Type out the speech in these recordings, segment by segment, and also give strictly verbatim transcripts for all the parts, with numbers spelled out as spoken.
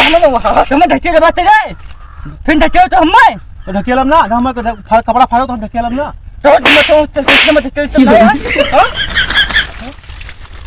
हमें ना वहाँ, हमें धकेल बात रे। फिर धकेल तो हमें। तो ढकेलब ना, हम तो ढ-, फा-, कपड़ा फाड़ो तो हम ढकेलब ना। तो मैं तो, तो, तो मैं धकेल तो नहीं है। हाँ?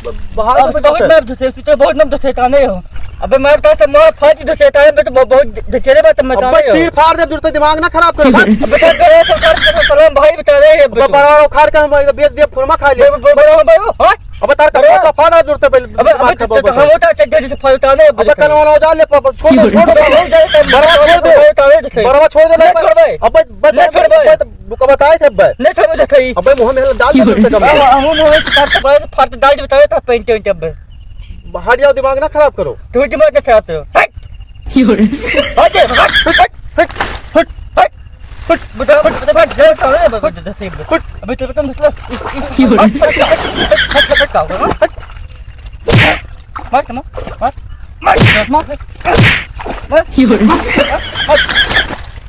ब-, बाहर अब तो बहुत धकेल। मैं धकेल, तो बहुत नाम धकेल ताने हो। अबे मैं तो से मार फाटी धकेल ताने, मैं तो बहुत, बहुत धकेले बात मैं अबे ताने हो। चीर फाड़ दे, जुरते दिमाग ना खराब करो। अबे तो, तो, तो, तो, तो, सलाम भाई बता रहे हैं, अबे अबे तो। बड़ा उखाड़ के हम बेच दिए, फुरमा खा लिए। बड़ा, बड़ा, बड़ा, हाँ? अबे तार का अरे! पाछा फाड़ा जुरते पहले अबे, अबे, दिमाग तो, खराब तो, तो हो हम गया। उठा, चल, जल्दी से फल उतार दे, अबे अबे, कल वाला उतार ले, प-, प-, छोड़ दे, छोड़ दे। अबे, उतार दे, बरवा छोड़ दे। उतार दे, उतार दे। बरवा छोड़ दे, नहीं छोड़बे। अबे, बे-, नहीं छोड़बे। बे-, बे-, बताए थे, बे। नहीं छोड़बे, देखाई। अबे, मुँह में डाल दे, अबे, मुँह में काट के बड़ा फाड़ के डाल दे, बताए था, पेंट, पेंट, अबे। हट जाओ, दिमाग ना खराब करो। तू दिमाग ना खराब करो। हट। हट, हट, हट, हट, हट। हट, बता, बता, बता, बता, बता, बता, बता, बता, बता। हट। अबे तेरे को मतलब, हट, हट, हट, हट, हट, हट, हट, हट। मार, मार, मार, मार, मार, मार,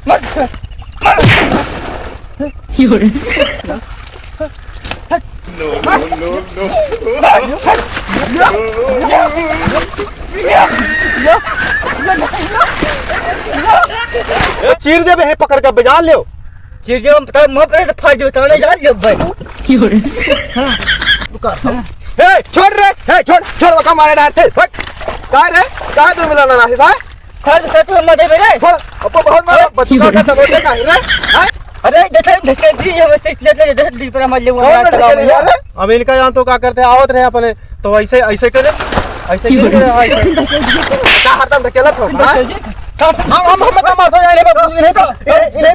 मार, मार। No, no, no, no। ए, चीर देबे, हे पकड़ के बजा लेव। चीर देबे, हम तो मुँह पे से फाड़ देबे, तो नहीं जान लेबे भाई। ए, छोड़ रे, ए, छोड़, छोड़, ओका मारे डारते, भाग। हाय रे, काहे तू मिला ना रही, हाय? खर्च से तू मत दे रे। छोड़, अब तो बहुत मारा, बच्चा का तो बोलते का रे? हाय? अरे, देखे, देखे जी, ये बस इतने, इतने, इतने डीपर मार ले, कौन मार ढकेले रे? अब इनका यहाँ तो का करते, आवत रहे अपने, तो ऐसे, ऐसे करे, ऐसे करे, ऐसे। का हरदम ढकेलत हो, हाँ? हम, हम, हम मत मार दो, यार, ये बाबू, इन्हें तो, इन्हें, इन्हें,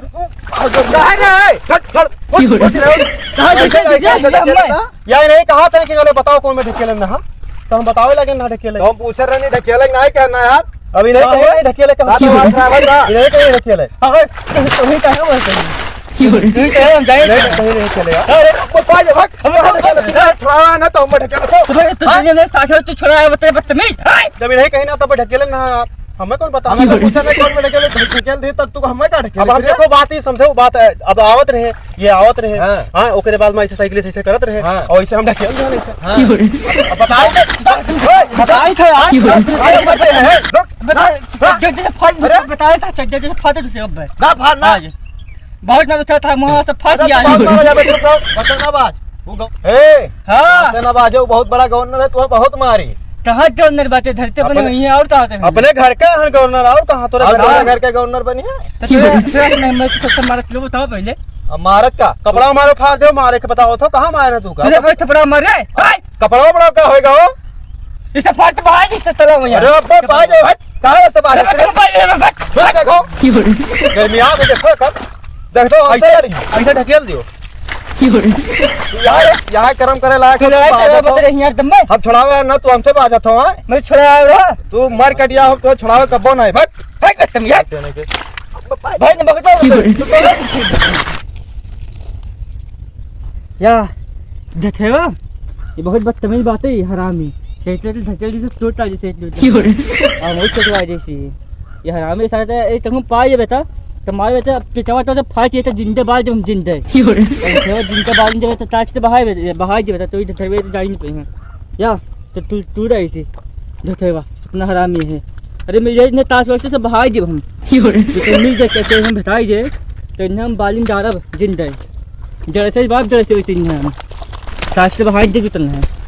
काहे रे? हट, हट, उठ, उठ, उठ। कहाँ ऐसे, ढकेले ऐसे, ऐसे ढकेले हम? ढकेले ना? यार, इन्हें कहा था कि चलो बताओ कौन में ढकेले ना, हाँ? तो हम बतावे लगे ना ढकेले। तो हम पूछे रहे नहीं ढकेले कि नहीं कहना यार। अब इन्हें कहे नहीं ढकेले, कहाँ? हाँ, तो बात खराब है ना। इन्हें कहे ढकेले। अगर तुम ही कहे वो सही। क्यों? तुम ही कहे हम जाए नहीं, क्या? कहीं नहीं चले यार। अरे, वो पाए भाग। हम लोग ढकेले। यार, थोड़ा ना तो हम ढकेले तो। तुम्हें तो हाँ? दुनिया में साथ हो, तू छोड़ा है, बदतमीज। हाय! जब इन्हें कहीं ना तब ढकेले ना, हमें कौन बता? हमें तो पूछा नहीं कौन में ढकेले, ढकेल दे तब तू हमें का ढकेले? अब आप देखो, बात ही समझो, बात है, अब आवत रहे, ये आवत रहे। हाँ। हाँ, ओकरे बाद में ऐसे साइकिल से ऐसे करत रहे। हाँ। और ऐसे हम ढकेल दिया ऐसे। हाँ। अब बताई थे, ओए, बताई थे यार। अरे, मत दे, हैं? रुक। बता, हाँ? चड्डे जैसे फाड़, अरे? बताया था, चड्डे जैसे फाड़ देते अब। ना फाड़, ना। हाँ जी। बहुत ना उठा था, मुँह से फाड़ अरे, दिया। तू बात ना बजा, चुप रहो, बच्चा ना बाज। वो गौ-, ए, हाँ। ऐसे ना बाजे, वो बहुत बड़ा गवर्नर है, तुम्हें बहुत मारी। कहाँ गवर्नर बाटे? धरती बनी अपने हुई है और कहाँ से हुई? अपने घर का है गवर्नर, और कहाँ तोरे और घर तोरे का? घर के गवर्नर बनी है? तो तोरे, तोरे नहीं, मैं तो सबसे मारत लो, बताओ पहले। अब मारत का? कपड़ा मारो, फाड़ दो, मारे के बताओ तो, कहाँ मारे तू का? तोरे भाई थपड़ा मारे, हाय! कपड़ा वपड़ा का होएगा हो? इसे फाड़ तो बाहर नहीं तो चलो भैया। अरे अब्बा, बाहर जाओ, हट। कहाँ है सब आदमी? अरे भाई, अरे भाई। फिर देखो। गर्मी आ गई, देखो कब। देख दो, ऐसे, ऐसे ढकेल दियो। यार, यहाँ कर्म करे लायक है, तुम बाजत हो। हम छोड़ावे ना, तू हमसे बाजत हो, हाँ? मैं छोड़ावे रहा। तू मर कटिया हो, तो छोड़ावे कब्बो नहीं, भाग। भाग, भाग, तुम यार। भाई, ने बहुत बार या, ढठेवा, ये बहुत बदतमीज बात है, ये हरामी। सेठ लोग ढकेल से टूट आ, सेठ लोग। क्यों रे? हाँ, वही टूटवा जैसी। ये हरामी सारे, ए, तुम पाए ये बेटा, तुम्हारे बेटा, पिछवा तो से फाट ये तो जिंदे बाल जो हम जिंदे। क्यों रे? और सेवा जिंदे बाल जो तो ताज तो बहाए बे-, बहाए दे बेटा, तो ये ढठेवा तो जा ही नहीं पाए हैं। या, तो तू, तू रही सी, ढठेवा, इतना हरामी है। अरे, मैं ये इतने ताज वैसे से बहाए दे हम। क्यों रे? तो मिल जाए, कहते हैं, भेटाई दे, तो इन्हें हम बालिन डारब जिंदे। जैसे बाप, जैसे वैसे इन्हें हम। ताज तो बहाए दे, कितना है।